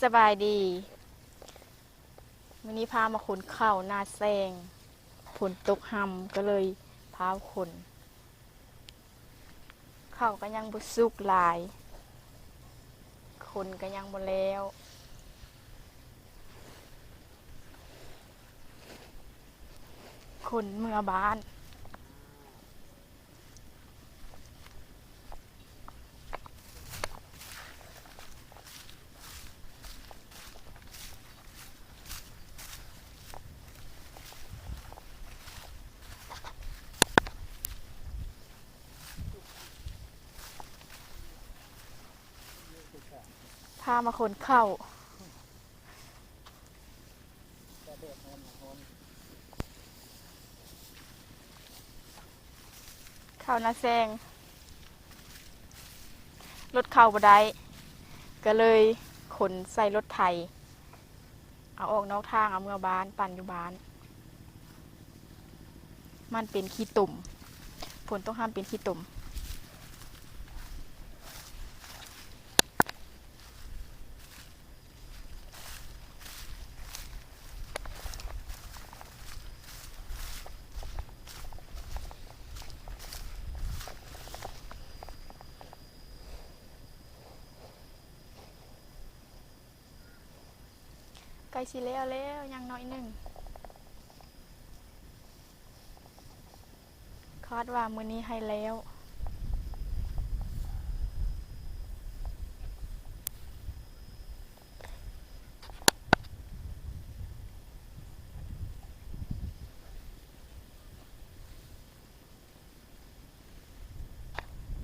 ສະບາຍດີ ມື້ນີ້ພາມາຂົນເຂົ້ານາແຊງ ຝົນຕົກຮຳ ກໍເລີຍພາຂົນ. ເຂົ້າກໍຍັງບໍ່ສຸກຫຼາຍ ຂົນກໍຍັງບໍ່ແລ້ວ ຂົນເມືອບ້ານ. ພາມາຂົນເຂົ້າ ເຂົ້ານາແຊງ ລົດເຂົ້າບໍ່ໄດ້ ກໍເລີຍຂົນໃສ່ລົດໄຖ ເອົາອອກນອກທາງ ເອົາເມືອບ້ານ ປັ່ນຢູ່ບ້ານ. ມັນເປັນຂີ້ຕົມ ຝົນຕົກຮຳເປັນຂີ້ຕົມ. ໃກ້ຊິແລ້ວແລ້ວ ຍັງໜ້ອຍໜຶ່ງ ຄາດວ່າມື້ນີ້ໃຫ້ແລ້ວ.